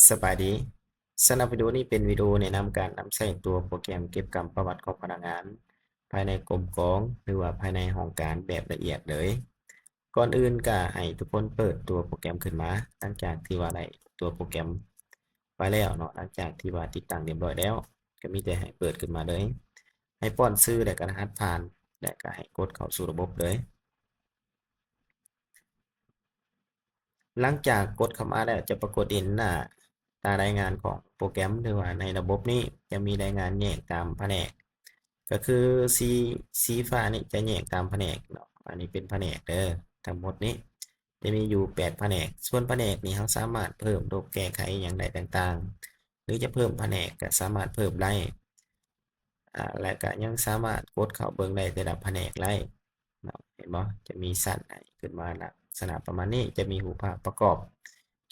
ສະບາຍດີ. ສຳລັບວິດີໂອນີ້ເປັນວິດີໂອແນະນຳການນຳໃຊ້ຕົວໂປຣແກຣມເກັບກຳປະຫວັດຂອງພະນັກງານ ພາຍໃນກົມກອງ ຫຼືວ່າພາຍໃນຫ້ອງການແບບລະອຽດເລີຍ. ກ່ອນອື່ນກໍໃຫ້ທຸກຄົນເປີດຕົວໂປຣແກຣມຂຶ້ນມາ ຫຼັງຈາກທີ່ວ່າໄດ້ຕົວໂປຣແກຣມໄປແລ້ວເນາະ, ຫຼັງຈາກທີ່ວ່າຕິດຕັ້ງຮຽບຮ້ອຍແລ້ວ ກໍມີແຕ່ໃຫ້ເປີດຂຶ້ນມາເລີຍ. ໃຫ້ປ້ອນຊື່ ແລະກໍລະຫັດຜ່ານ ແລະກໍໃຫ້ກົດເຂົ້າສູ່ລະບົບເລີຍ. ຫຼັງຈາກກົດເຂົ້າມາແລ້ວ ຈະປາກົດເຫັນໜ້າຕາລາຍງານຂອງໂປຣແກຣມ ຫຼືວ່າໃນລະບົບນີ້ຈະມີລາຍງານແຍກຕາມພະແນກ ກໍຄືສີ ສີຟ້ານີ້ຈະແຍກຕາມພະແນກເນາະ, ອັນນີ້ເປັນພະແນກເດີ ທັງໝົດນີ້ຈະມີຢູ່ແປດພະແນກ. ສ່ວນພະແນກນີ້ເຮົາສາມາດເພີ່ມ ລົບ ແກ້ໄຂຫຍັງໄດ້ຕ່າງໆ ຫຼືຈະເພີ່ມພະແນກກໍສາມາດເພີ່ມໄດ້. ອາ ແລະກະຍັງສາມາດກົດເຂົ້າເບິ່ງໄດ້ແຕ່ລະພະແນກໄດ້ເນາະ, ເຫັນບໍ່? ຈະມີຊັ້ນໃຫ້ຂຶ້ນມາລັກສະນະປະມານນີ້, ຈະມີຮູບພາບປະກອບ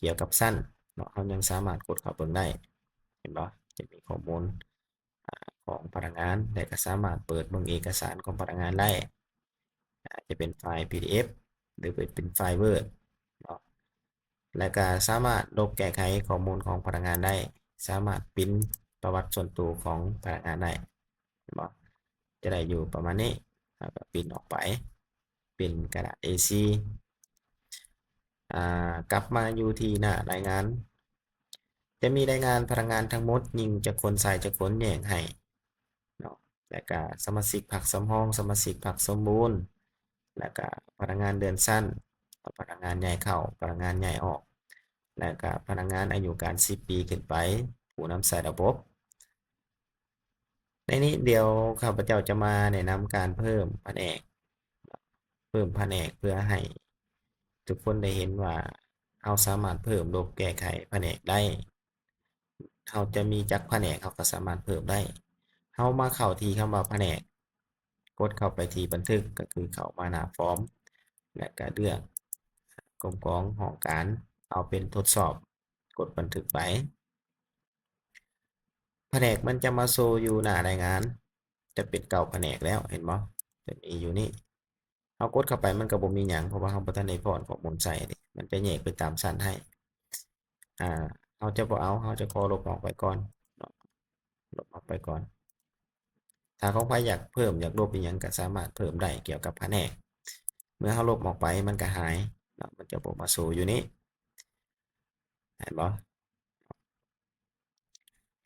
ກ່ຽວກັບຊັ້ນເນາະ, ເຮົາຍັງສາມາດກົດເຂົ້າເບິ່ງໄດ້ ເຫັນບໍ່? ຈະມີຂໍ້ມູນ ອາ ຂອງພະນັກງານ ແລະກະສາມາດເປີດເບິ່ງເອກະສານຂອງພະນັກງານໄດ້. ອາ ຈະເປັນໄຟລ໌ ພີດີເອັຟ ຫຼືເປັນ ເປັນໄຟລ໌ ເວີດເນາະ, ແລະກະສາມາດລົບແກ້ໄຂຂໍ້ມູນຂອງພະນັກງານໄດ້, ສາມາດປິ່ນປະຫວັດສ່ວນໂຕຂອງພະນັກງານໄດ້ ເຫັນບໍ່? ຈະໄດ້ຢູ່ປະມານນີ້, ເຮົາກໍປິ່ນອອກໄປເປັນກະດາດເອສີ່. ອາ ກັບມາຢູ່ທີ່ໜ້າລາຍງານ ຈະມີລາຍງານພະນັກງານທັງໝົດ ຍິງຈັກຄົນ ຊາຍຈັກຄົນ ແຍກໃຫ້ເນາະ, ແລະກະສະມາຊິກພັກສຳຮອງ ສະມາຊິກພັກສົມບູນ ແລະກະພະນັກງານເລື່ອນຊັ້ນ, ພະນັກງານຍ້າຍເຂົ້າ ພະນັກງານຍ້າຍອອກ ແລະກະພະນັກງານອາຍຸການສິບປີຂຶ້ນໄປ ຜູ້ນຳໃຊ້ລະບົບ. ໃນນີ້ດຽວຂ້າພະເຈົ້າຈະມາແນະນຳການເພີ່ມພະແນກ, ເພີ່ມພະແນກເພື່ອໃຫ້ທຸກຄົນໄດ້ເຫັນວ່າເຮົາສາມາດເພີ່ມ ລົບ ແກ້ໄຂພະແນກໄດ້. ເຮົາຈະມີຈັກພະແນກເຮົາກໍສາມາດເພີ່ມໄດ້. ເຮົາມາເຂົ້າທີ່ຄຳວ່າພະແນກ, ກົດເຂົ້າໄປທີ່ບັນທຶກ ກໍຄືເຂົ້າມາໜ້າຟອມ ແລະກະເລືອກກົມກອງຫ້ອງການ ເອົາເປັນທົດສອບ ກົດບັນທຶກໄປ. ພະແນກມັນຈະມາໂຊຢູ່ໜ້າລາຍງານ ຈະເປັນເກົ້າພະແນກແລ້ວ ເຫັນບໍ່? ຈະມີຢູ່ນີ້. ເຮົາກົດເຂົ້າໄປມັນກໍບໍ່ມີຫຍັງ ເພາະວ່າເຮົາບໍ່ທັນໄດ້ປ້ອນຂໍ້ມູນໃສ່ເດ້, ມັນຈະແຍກໄປຕາມຊັ້ນໃຫ້. ອາ ເຮົາຈະບໍ່ເອົາ, ເຮົາຈະຂໍລົບອອກໄປກ່ອນເນາະ, ລົບອອກໄປກ່ອນ. ຖ້າຂອງໃຜຢາກເພີ່ມ ຢາກລົບອີ່ຫຍັງກໍສາມາດເພີ່ມໄດ້ກ່ຽວກັບພະແນກ. ເມື່ອເຮົາລົບອອກໄປມັນກໍຫາຍເນາະ, ມັນຈະບໍ່ມາໂຊຢູ່ນີ້. ເຫັນບໍ່?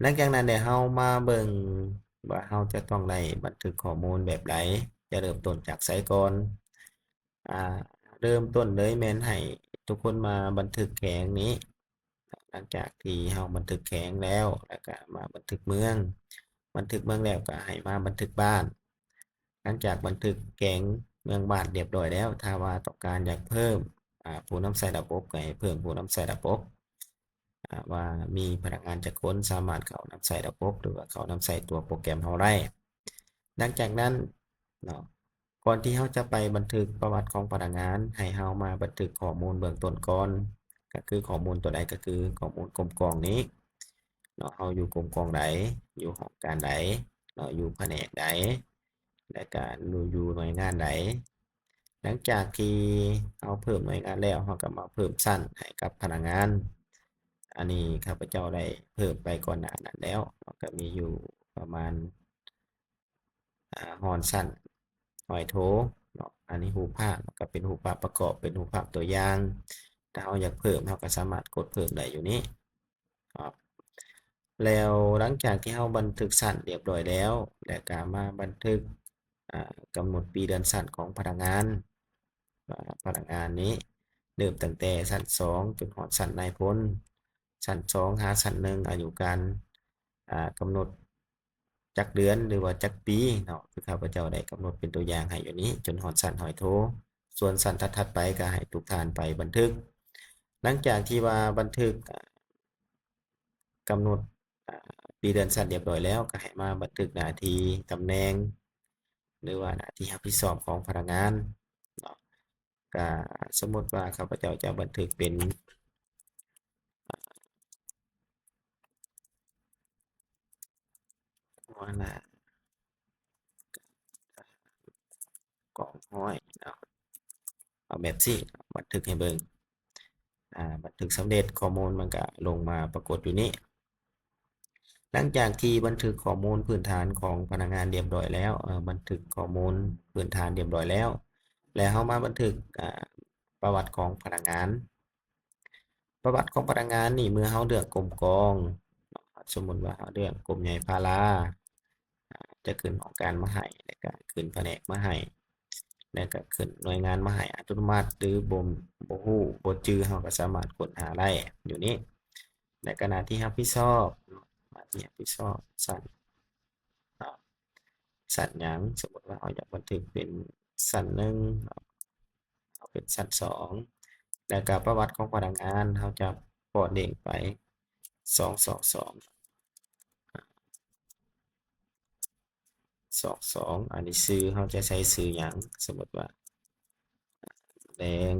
ຫຼັງຈາກນັ້ນແລ້ວ ເຮົາມາເບິ່ງວ່າເຮົາຈະຕ້ອງໄດ້ບັນທຶກຂໍ້ມູນແບບໃດ, ຈະເລີ່ມຕົ້ນຈາກໃສກ່ອນ. ອາ ເລີ່ມຕົ້ນເລີຍແມ່ນໃຫ້ທຸກຄົນມາບັນທຶກແຂວງນີ້. ຫຼັງຈາກທີ່ເຮົາບັນທຶກແຂວງແລ້ວ ແລ້ວກໍມາບັນທຶກເມືອງ, ບັນທຶກເມືອງແລ້ວກໍໃຫ້ມາບັນທຶກບ້ານ. ຫຼັງຈາກບັນທຶກແຂວງ ເມືອງ ບ້ານ ຮຽບຮ້ອຍແລ້ວ, ຖ້າວ່າຕ້ອງການຢາກເພີ່ມ ອາ ຜູ້ນຳໃຊ້ລະບົບ ກໍໃຫ້ເພີ່ມຜູ້ນຳໃຊ້ລະບົບ ອາ ວ່າມີພະນັກງານຈັກຄົນສາມາດເຂົ້ານຳໃຊ້ລະບົບ ຫຼືວ່າເຂົ້ານຳໃຊ້ຕົວໂປຣແກຣມເຮົາໄດ້. ຫຼັງຈາກນັ້ນເນາະ, ກ່ອນທີ່ເຮົາຈະໄປບັນທຶກປະຫວັດຂອງພະນັກງານ, ໃຫ້ເຮົາມາບັນທຶກຂໍ້ມູນເບື້ອງຕົ້ນກ່ອນ, ກໍຄືຂໍ້ມູນຕົວໃດ? ກໍຄືຂໍ້ມູນກົມກອງນີ້ເນາະ, ເຮົາຢູ່ກົມກອງໃດ, ຢູ່ຫ້ອງການໃດເນາະ, ຢູ່ພະແນກໃດ ແລະກະຢູ່ ຢູ່ໜ່ວຍງານໃດ. ຫຼັງຈາກທີ່ເຮົາເພີ່ມໜ່ວຍງານແລ້ວ, ເຮົາກໍມາເພີ່ມຊັ້ນໃຫ້ກັບພະນັກງານ. ອັນນີ້ຂ້າພະເຈົ້າໄດ້ເພີ່ມໄປກ່ອນໜ້ານັ້ນແລ້ວ, ມັນກໍມີຢູ່ປະມານ ອາ ຮອນຊັ້ນຮ້ອຍໂທເນາະ. ອັນນີ້ຮູບພາບ ມັນກໍເປັນຮູບພາບປະກອບ, ເປັນຮູບພາບຕົວຢ່າງ. ຖ້າເຮົາຢາກເພີ່ມ, ເຮົາກໍສາມາດກົດເພີ່ມໄດ້ຢູ່ນີ້. ເນາະ ແລ້ວຫຼັງຈາກທີ່ເຮົາບັນທຶກຊັ້ນຮຽບຮ້ອຍແລ້ວ ແລ້ວກະມາບັນທຶກ ອາ ກຳນົດປີເດືອນຊັ້ນຂອງພະນັກງານ ວ່າພະນັກງານນີ້ເລີ່ມຕັ້ງແຕ່ຊັ້ນສອງຈົນຮອດຊັ້ນນາຍພົນ, ຊັ້ນສອງຫາຊັ້ນໜຶ່ງ ອາຍຸການ ອາ ກຳນົດ ຈັກເດືອນ ຫຼືວ່າຈັກປີເນາະ, ຄືຂ້າພະເຈົ້າໄດ້ກຳນົດເປັນຕົວຢ່າງໃຫ້ຢູ່ນີ້ ຈົນຮອດຊັ້ນຮ້ອຍໂທ. ສ່ວນຊັ້ນຖັດໆໄປກໍໃຫ້ທຸກທ່ານໄປບັນທຶກ. ຫຼັງຈາກທີ່ວ່າບັນທຶກ ອາ ກຳນົດ ອາ ປີເດືອນຊັ້ນຮຽບຮ້ອຍແລ້ວ, ກໍໃຫ້ມາບັນທຶກໜ້າທີ່, ຕຳແໜ່ງ ຫຼືວ່າໜ້າທີ່ຮັບຜິດຊອບຂອງພະນັກງານເນາະ. ກະສົມມຸດວ່າຂ້າພະເຈົ້າຈະບັນທຶກເປັນ ອາ ຫົວໜ້າກອງຮ້ອຍເນາະ, ເອົາແບບຊີ້ບັນທຶກໃຫ້ເບິ່ງ. ອາ ບັນທຶກສຳເລັດ ຂໍ້ມູນມັນກະລົງມາປາກົດຢູ່ນີ້. ຫຼັງຈາກທີ່ບັນທຶກຂໍ້ມູນພື້ນຖານຂອງພະນັກງານຮຽບຮ້ອຍແລ້ວ, ເອີ, ບັນທຶກຂໍ້ມູນພື້ນຖານຮຽບຮ້ອຍແລ້ວ ແລະ ເຮົາມາບັນທຶກ, ອາ, ປະຫວັດຂອງພະນັກງານ. ປະຫວັດຂອງພະນັກງານນີ້ ເມື່ອເຮົາເລືອກກົມກອງ, ສົມມຸດວ່າເຮົາເລືອກກົມໃຫຍ່ພາລາ, ອາ, ຈະຂຶ້ນຫ້ອງການມາໃຫ້ ແລະ ກະຂຶ້ນພະແນກມາໃຫ້ ແລະ ກະຂຶ້ນໜ່ວຍງານມາໃຫ້ອັດຕະໂນມັດ ຫຼື ບໍ່, ບໍ່ຮູ້, ບໍ່ຈື່, ເຮົາກະສາມາດຄົ້ນຫາໄດ້ຢູ່ນີ້. ແລະ ກະໜ້າທີ່ຮັບຜິດຊອບ, ໜ້າທີ່ຮັບຜິດຊອບ ຊັ້ນ, ຊັ້ນຫຍັງ? ສົມມຸດວ່າເຮົາຢາກບັນທຶກເປັນຊັ້ນໜຶ່ງ, ເອົາເປັນຊັ້ນສອງ ແລະ ກະປະຫວັດຂອງພະນັກງານ ເຮົາຈະປ້ອນເດ້ງໄປ ສອງສອງສອງ ສອງສອງ ອັນນີ້ຊື່ ເຮົາຈະໃສ່ຊື່ຫຍັງ? ສົມມຸດວ່າ ແລງ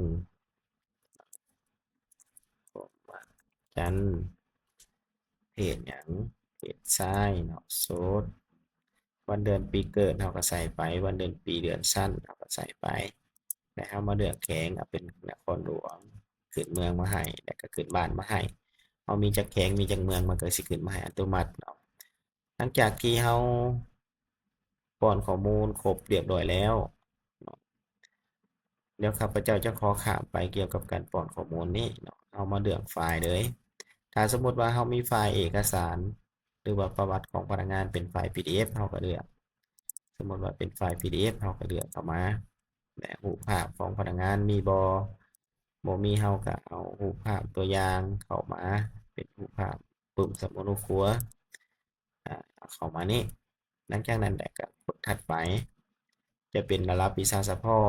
ຜົມມາຈັນ ເພດຫຍັງ? ເພດຊາຍເນາະ ໂສດ. ວັນເດືອນປີເກີດເຮົາກະໃສ່ໄປ, ວັນເດືອນປີເດືອນຊັ້ນເຮົາກະໃສ່ໄປ ແລະ ເຮົາມາເລືອກແຂວງ ເອົາເປັນນະຄອນຫຼວງ ຂຶ້ນເມືອງມາໃຫ້ ແລະ ກະຂຶ້ນບ້ານມາໃຫ້. ເຮົາມີຈັກແຂວງ ມີຈັກເມືອງ ມັນກະຊິຂຶ້ນມາໃຫ້ອັດຕະໂນມັດເນາະ. ຫຼັງຈາກທີ່ເຮົາປ້ອນຂໍ້ມູນຄົບຮຽບຮ້ອຍແລ້ວເນາະ, ດຽວຂ້າພະເຈົ້າຈະຂໍຂ້າມໄປກ່ຽວກັບການປ້ອນຂໍ້ມູນນີ້ເນາະ. ເຮົາມາເລືອກໄຟລ໌ເລີຍ. ຖ້າສົມມຸດວ່າເຮົາມີໄຟລ໌ເອກະສານ ຫຼືວ່າປະຫວັດຂອງພະນັກງານເປັນໄຟລ໌ PDF ເຮົາກະເລືອກ. ສົມມຸດວ່າເປັນໄຟລ໌ PDF ເຮົາກະເລືອກເຂົ້າມາ ແລະ ຮູບພາບຂອງພະນັກງານມີບໍ່? ບໍ່ມີ ເຮົາກະເອົາຮູບພາບຕົວຢ່າງເຂົ້າມາ ເປັນຮູບພາບປຶ້ມສຳມະໂນຄົວ ອາ ເຂົ້າມານີ້. ຫຼັງຈາກນັ້ນແຫຼະກະກົດຖັດໄປ ຈະເປັນລະດັບວິຊາສະເພາະ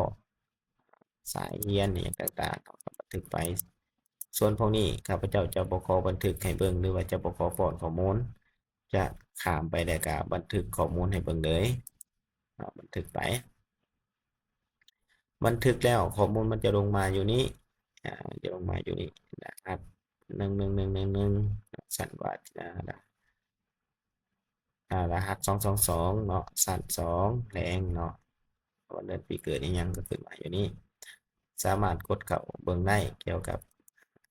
ສາຍຮຽນອີ່ຫຍັງຕ່າງໆ ເຮົາກະບັນທຶກໄປ. ສ່ວນພວກນີ້ຂ້າພະເຈົ້າຈະບໍ່ຂໍບັນທຶກໃຫ້ເບິ່ງ ຫຼືວ່າຈະບໍ່ຂໍປ້ອນຂໍ້ມູນ, ຈະຂ້າມໄປແລ້ວກະບັນທຶກຂໍ້ມູນໃຫ້ເບິ່ງເລີຍເນາະ. ບັນທຶກໄປ ບັນທຶກແລ້ວຂໍ້ມູນມັນຈະລົງມາຢູ່ນີ້ ອາ ຈະລົງມາຢູ່ນີ້ ລະຫັດ ໜຶ່ງໜຶ່ງໜຶ່ງໜຶ່ງ ຊັ້ນວ່າ ອາ ລະ ອາ ລະຫັດສອງສອງສອງເນາະ ຊັ້ນສອງ ແລງເນາະ ວັນເດືອນປີເກີດອີ່ຫຍັງກະຂຶ້ນມາຢູ່ນີ້. ສາມາດກົດເຂົ້າເບິ່ງໄດ້ກ່ຽວກັບ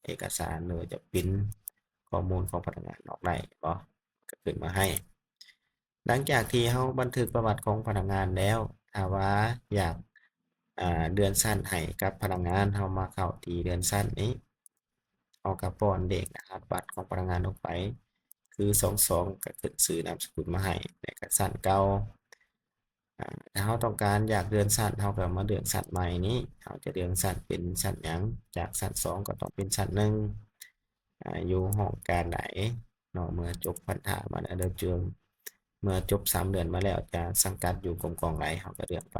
ເອກະສານ ຫຼືວ່າຈະປຣິ້ນຂໍ້ມູນຂອງພະນັກງານອອກໄດ້ເນາະ ກະຂຶ້ນມາໃຫ້. ຫຼັງຈາກທີ່ເຮົາບັນທຶກປະຫວັດຂອງພະນັກງານແລ້ວ, ຖ້າວ່າຢາກ ອາ ເລື່ອນຊັ້ນໃຫ້ກັບພະນັກງານ, ເຮົາມາເຂົ້າທີ່ເລື່ອນຊັ້ນນີ້, ເຮົາກະປ້ອນເລກລະຫັດບັດຂອງພະນັກງານລົງໄປ ຄື ສອງສອງ ກະຂຶ້ນຊື່ນາມສະກຸນມາໃຫ້ ແລະ ກະຊັ້ນເກົ່າ. ອາ ຖ້າເຮົາຕ້ອງການຢາກເລື່ອນຊັ້ນ, ເຮົາກະມາເລືອກຊັ້ນໃໝ່ນີ້, ເຮົາຈະເລື່ອນຊັ້ນເປັນຊັ້ນຫຍັງ? ຈາກຊັ້ນສອງກະຕ້ອງເປັນຊັ້ນໜຶ່ງ ອາ ຢູ່ຫ້ອງການໃດເນາະ ເມື່ອຈົບພັນທະມາແລ້ວ ເດີ ເມື່ອຈົບສາມເດືອນມາແລ້ວ ຈະສັງກັດຢູ່ກົມກອງໃດ ເຮົາກະເລືອກໄປ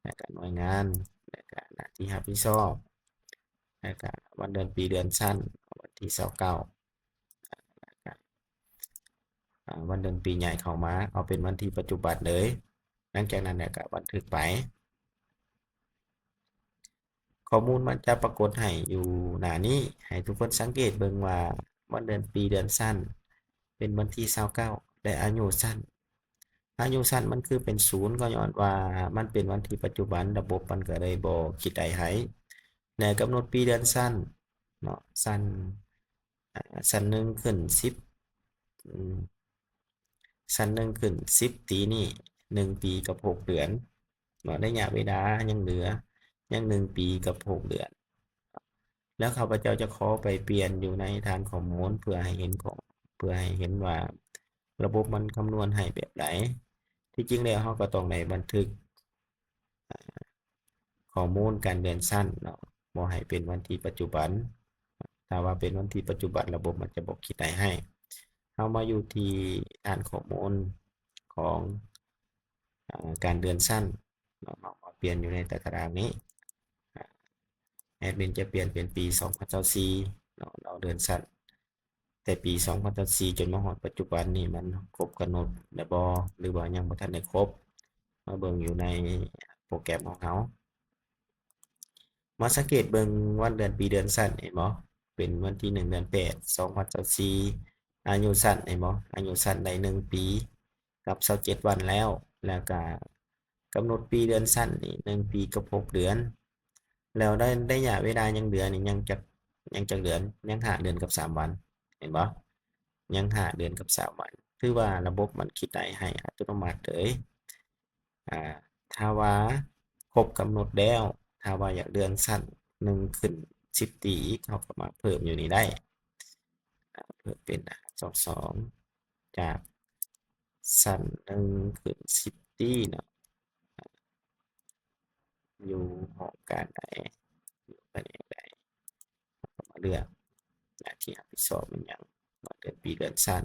ແລະກະໜ່ວຍງານ ແລະກະໜ້າທີ່ຮັບຜິດຊອບ ແລະກະວັນເດືອນປີເດືອນຊັ້ນ ວັນທີຊາວເກົ້າ ແລະກະ ອາ ວັນເດືອນປີໃຫຍ່ເຂົ້າມາ ເອົາເປັນວັນທີປັດຈຸບັນເລີຍ. ຫຼັງຈາກນັ້ນແລ້ວກະບັນທຶກໄປ. ຂໍ້ມູນມັນຈະປາກົດໃຫ້ຢູ່ໜ້ານີ້ ໃຫ້ທຸກຄົນສັງເກດເບິ່ງວ່າ ວັນເດືອນປີເດືອນຊັ້ນ ເປັນວັນທີຊາວເກົ້າ ແລະ ອາຍຸຊັ້ນ ອາຍຸຊັ້ນມັນຄືເປັນສູນ ກໍຍ້ອນວ່າມັນເປັນວັນທີປັດຈຸບັນ ລະບົບມັນກະເລີຍບໍ່ຄິດໄດ້ໃຫ້ ແລະ ກຳນົດປີເດືອນຊັ້ນເນາະ ຊັ້ນ ອາ ຊັ້ນໜຶ່ງຂຶ້ນສິບ ອືມ ຊັ້ນໜຶ່ງຂຶ້ນສິບ ຕີນີ້ ໜຶ່ງປີກັບຫົກເດືອນເນາະ ໄລຍະເວລາຍັງເຫຼືອ ຍັງໜຶ່ງປີກັບຫົກເດືອນ. ແລ້ວຂ້າພະເຈົ້າຈະຂໍໄປປ່ຽນຢູ່ໃນຖານຂໍ້ມູນ ເພື່ອໃຫ້ເຫັນຂອງ ເພື່ອໃຫ້ເຫັນວ່າລະບົບມັນຄຳນວນໃຫ້ແບບໃດ. ທີ່ຈິງແລ້ວເຮົາກະຕ້ອງໄດ້ບັນທຶກ ອາ ຂໍ້ມູນການເລື່ອນຊັ້ນເນາະ ບໍ່ໃຫ້ເປັນວັນທີປັດຈຸບັນ. ຖ້າວ່າເປັນວັນທີປັດຈຸບັນ ລະບົບມັນຈະບໍ່ຄິດໄດ້ໃຫ້. ເຮົາມາຢູ່ທີ່ຖານຂໍ້ມູນຂອງ ອາ ການເລື່ອນຊັ້ນເນາະ ເຮົາມາປ່ຽນຢູ່ໃນຕາຕະລາງນີ້. ອາ ແອດມິນຈະປ່ຽນເປັນປີສອງພັນຊາວສີ່ເນາະ ເຮົາເລື່ອນຊັ້ນ ແຕ່ປີສອງພັນຊາວສີ່ຈົນມາຮອດປັດຈຸບັນນີ້ ມັນຄົບກຳນົດແລ້ວບໍ່ ຫຼືວ່າຍັງບໍ່ທັນໄດ້ຄົບ? ມາເບິ່ງຢູ່ໃນໂປຣແກຣມຂອງເຮົາ. ມາສັງເກດເບິ່ງວັນເດືອນປີເດືອນຊັ້ນ ເຫັນບໍ່? ເປັນວັນທີໜຶ່ງ ເດືອນແປດ ສອງພັນຊາວສີ່ ອາຍຸຊັ້ນ ເຫັນບໍ່? ອາຍຸຊັ້ນໄດ້ໜຶ່ງປີ ກັບຊາວເຈັດວັນແລ້ວ ແລ້ວກະກຳນົດປີເດືອນຊັ້ນນີ້ ໜຶ່ງປີກັບຫົກເດືອນ ແລ້ວໄດ້ໄລຍະເວລາຍັງເຫຼືອນີ້ ຍັງຈັກ ຍັງຈັກເດືອນ? ຍັງຫ້າເດືອນກັບສາມວັນ ເຫັນບໍ່? ຍັງຫ້າເດືອນກັບສາມວັນ ຖືວ່າລະບົບມັນຄິດໄດ້ໃຫ້ອັດຕະໂນມັດເລີຍ. ອາ ຖ້າວ່າຄົບກຳນົດແລ້ວ ຖ້າວ່າຢາກເລື່ອນຊັ້ນໜຶ່ງຂຶ້ນສິບຕີອີກ ເຮົາກໍມາເພີ່ມຢູ່ນີ້ໄດ້ ອາ ເພີ່ມເປັນຫ້າສອງສອງ ຈາກຊັ້ນໜຶ່ງຂຶ້ນສິບຕີເນາະ ຢູ່ຫ້ອງການໃດ ຢູ່ພະແນກໃດ ເຮົາກໍມາເລືອກໜ້າທີ່ຮັບຜິດຊອບແມ່ນຫຍັງ ເດືອນປີເດືອນຊັ້ນ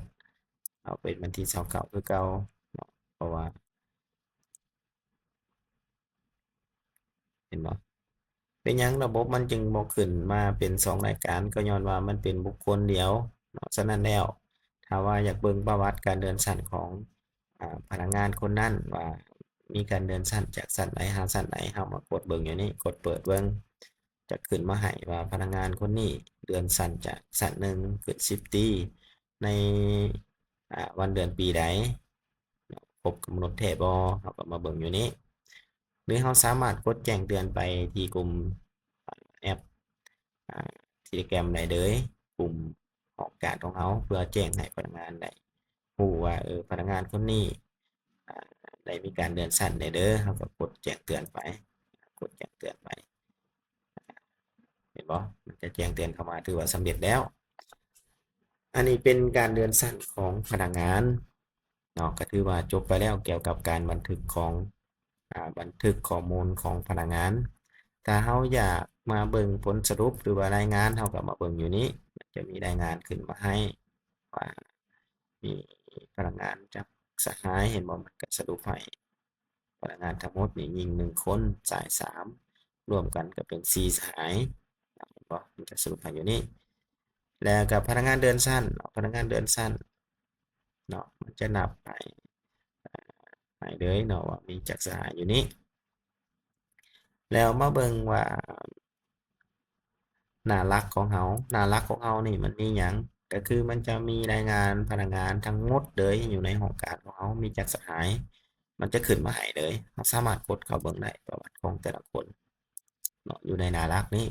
ເອົາເປັນວັນທີຊາວເກົ້າຄືເກົ່າເນາະ ເພາະວ່າ ເຫັນບໍ່? ເປັນຫຍັງລະບົບມັນຈຶ່ງບໍ່ຂຶ້ນມາເປັນສອງລາຍການ? ກໍຍ້ອນວ່າມັນເປັນບຸກຄົນດຽວເນາະ. ສະນັ້ນແລ້ວ ຖ້າວ່າຢາກເບິ່ງປະຫວັດການເລື່ອນຊັ້ນຂອງ ອາ ພະນັກງານຄົນນັ້ນ ວ່າມີການເລື່ອນຊັ້ນຈາກຊັ້ນໃດຫາຊັ້ນໃດ, ເຮົາມາກົດເບິ່ງຢູ່ນີ້, ກົດເປີດເບິ່ງ, ຈະຂຶ້ນມາໃຫ້ວ່າພະນັກງານຄົນນີ້ເລື່ອນຊັ້ນຈາກຊັ້ນໜຶ່ງຂຶ້ນສິບຕີ ໃນ ອາ ວັນເດືອນປີໃດ ຄົບກຳນົດແທ້ບໍ່? ເຮົາກໍມາເບິ່ງຢູ່ນີ້ ຫຼືເຮົາສາມາດກົດແຈ້ງເຕືອນໄປທີ່ກຸ່ມ ອາ ແອັບ ອາ Telegram ໄດ້ເລີຍ, ກຸ່ມຫ້ອງການຂອງເຮົາ ເພື່ອແຈ້ງໃຫ້ພະນັກງານໄດ້ຮູ້ວ່າ ເອີ ພະນັກງານຄົນນີ້ ອາ ໄດ້ມີການເລື່ອນຊັ້ນແດ່ເດີ. ເຮົາກໍກົດແຈ້ງເຕືອນໄປ, ກົດແຈ້ງເຕືອນໄປ. ເຫັນບໍ່? ມັນຈະແຈ້ງເຕືອນເຂົ້າມາ ຖືວ່າສຳເລັດແລ້ວ. ອັນນີ້ເປັນການເລື່ອນຊັ້ນຂອງພະນັກງານເນາະ, ກໍຖືວ່າຈົບໄປແລ້ວກ່ຽວກັບການບັນທຶກຂອງ ອາ ບັນທຶກຂໍ້ມູນຂອງພະນັກງານ. ຖ້າເຮົາຢາກມາເບິ່ງຜົນສະຫຼຸບ ຫຼືວ່າລາຍງານ, ເຮົາກໍມາເບິ່ງຢູ່ນີ້, ມັນຈະມີລາຍງານຂຶ້ນມາໃຫ້ວ່າ ມີພະນັກງານຈັກສະຫາຍ, ເຫັນບໍ່? ມັນກໍສະຫຼຸບໃຫ້ ພະນັກງານທັງໝົດນີ້ຍິງໜຶ່ງຄົນ, ຊາຍສາມ, ລວມກັນກໍເປັນສີ່ສະຫາຍ, ເຫັນບໍ່? ມັນກໍສະຫຼຸບໃຫ້ຢູ່ນີ້. ແລ້ວກໍພະນັກງານເລື່ອນຊັ້ນເນາະ, ພະນັກງານເລື່ອນຊັ້ນເນາະ, ມັນຈະນັບໃຫ້ ໃຫ້ເລີຍເນາະ ວ່າມີຈັກສະຫາຍຢູ່ນີ້. ແລ້ວມາເບິ່ງວ່າ ໜ້າຫຼັກຂອງເຮົາ, ໜ້າຫຼັກຂອງເຮົານີ້ມັນມີຫຍັງ? ກໍຄືມັນຈະມີລາຍງານພະນັກງານທັງໝົດເລີຍ ຢູ່ໃນຫ້ອງການຂອງເຮົາມີຈັກສະຫາຍ, ມັນຈະຂຶ້ນມາໃຫ້ເລີຍ. ເຮົາສາມາດກົດເຂົ້າເບິ່ງໄດ້ປະຫວັດຂອງແຕ່ລະຄົນເນາະ ຢູ່ໃນໜ້າຫຼັກນີ້.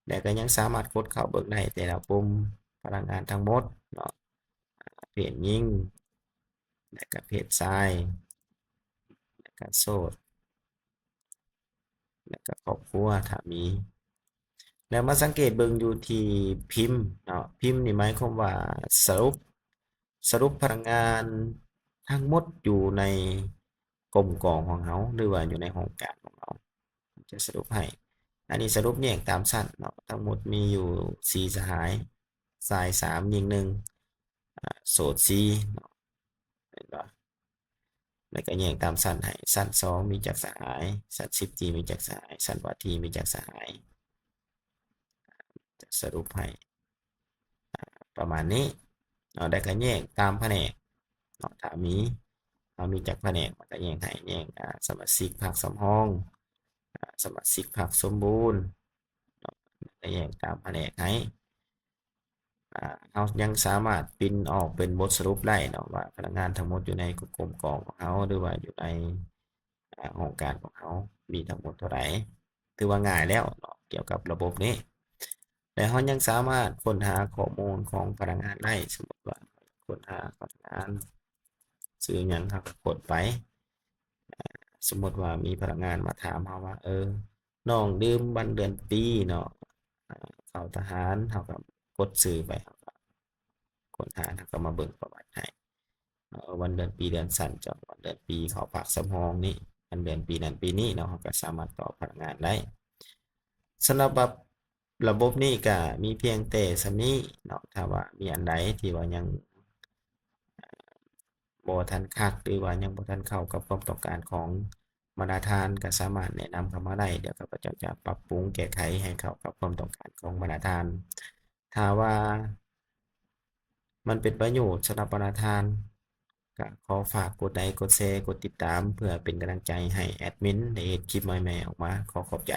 ແລະກໍຍັງສາມາດກົດເຂົ້າເບິ່ງໄດ້ແຕ່ລະກຸ່ມພະນັກງານທັງໝົດເນາະ, ເພດຍິງ ແລະກໍເພດຊາຍ ແລະກໍໂສດ ແລະກໍຄອບຄົວຖ້າມີ. ແລ້ວມາສັງເກດເບິ່ງຢູ່ທີ່ພິມເນາະ, ພິມນີ້ໝາຍຄວາມວ່າສະຫຼຸບ ສະຫຼຸບພະນັກງານທັງໝົດຢູ່ໃນກົມກອງຂອງເຮົາ ຫຼືວ່າຢູ່ໃນຫ້ອງການຂອງເຮົາ ຈະສະຫຼຸບໃຫ້. ອັນນີ້ສະຫຼຸບແຍກຕາມຊັ້ນເນາະ, ທັງໝົດມີຢູ່ສີ່ສະຫາຍ, ຊາຍສາມ, ຍິງໜຶ່ງ, ອາ, ໂສດສີ່ເນາະ, ເຫັນບໍ່? ແລ້ວກໍແຍກຕາມຊັ້ນໃຫ້, ຊັ້ນສອງມີຈັກສະຫາຍ, ຊັ້ນສິບສີ່ມີຈັກສະຫາຍ, ຊັ້ນປະຖະຖຽນມີຈັກສະຫາຍ, ຈະສະຫຼຸບໃຫ້ ອາ ປະມານນີ້ເນາະ. ແລ້ວກໍແຍກຕາມພະແນກເນາະ, ຖ້າມີ ເຮົາມີຈັກພະແນກ ມັນກໍແຍກໃຫ້, ແຍກ ອາ ສະມາຊິກພັກສຳຮອງ, ອາ ສະມາຊິກພັກສົມບູນເນາະ, ກໍແຍກຕາມພະແນກໃຫ້. ອາ ເຮົາຍັງສາມາດປຣິ້ນອອກເປັນບົດສະຫຼຸບໄດ້ເນາະ ວ່າພະນັກງານທັງໝົດຢູ່ໃນກົມກອງຂອງເຮົາ ຫຼືວ່າຢູ່ໃນ ອາ ຫ້ອງການຂອງເຮົາມີທັງໝົດເທົ່າໃດ. ຖືວ່າງ່າຍແລ້ວເນາະ ກ່ຽວກັບລະບົບນີ້. ແລະເຮົາຍັງສາມາດຄົ້ນຫາຂໍ້ມູນຂອງພະນັກງານໄດ້. ສົມມຸດວ່າຄົ້ນຫາພະນັກງານຊື່ຫຍັງ, ເຮົາກໍກົດໄປ. ອາ ສົມມຸດວ່າມີພະນັກງານມາຖາມເຮົາວ່າ ເອີ ນ້ອງລືມວັນເດືອນປີເນາະ ອາ ເຂົ້າທະຫານ, ເຮົາກໍກົດຊື່ໄປ, ເຮົາກໍຄົ້ນຫາ, ເຮົາກໍມາເບິ່ງປະຫວັດໃຫ້. ເອີ ວັນເດືອນປີເດືອນຊັ້ນ ຈາກວັນເດືອນປີເຂົ້າພັກສຳຮອງນີ້ ວັນເດືອນປີນັ້ນປີນີ້ເນາະ, ເຮົາກໍສາມາດຕອບພະນັກງານໄດ້. ສຳລັບ ລະບົບນີ້ກໍມີພຽງແຕ່ສ່ຳນີ້ເນາະ. ຖ້າວ່າມີອັນໃດທີ່ວ່າຍັງ ເອີ ບໍ່ທັນຄັກ ຫຼືວ່າຍັງບໍ່ທັນເຂົ້າກັບຄວາມຕ້ອງການຂອງບັນດາທ່ານ ກໍສາມາດແນະນຳເຂົ້າມາໄດ້. ດຽວຂ້າພະເຈົ້າຈະປັບປຸງແກ້ໄຂໃຫ້ເຂົ້າກັບຄວາມຕ້ອງການຂອງບັນດາທ່ານ. ຖ້າວ່າມັນເປັນປະໂຫຍດສຳລັບບັນດາທ່ານ ກໍຂໍຝາກກົດໄລ, ກົດແຊ, ກົດຕິດຕາມ ເພື່ອເປັນກຳລັງໃຈໃຫ້ແອດມິນໄດ້ເຮັດຄລິບໃໝ່ໆອອກມາ. ຂໍຂອບໃຈ.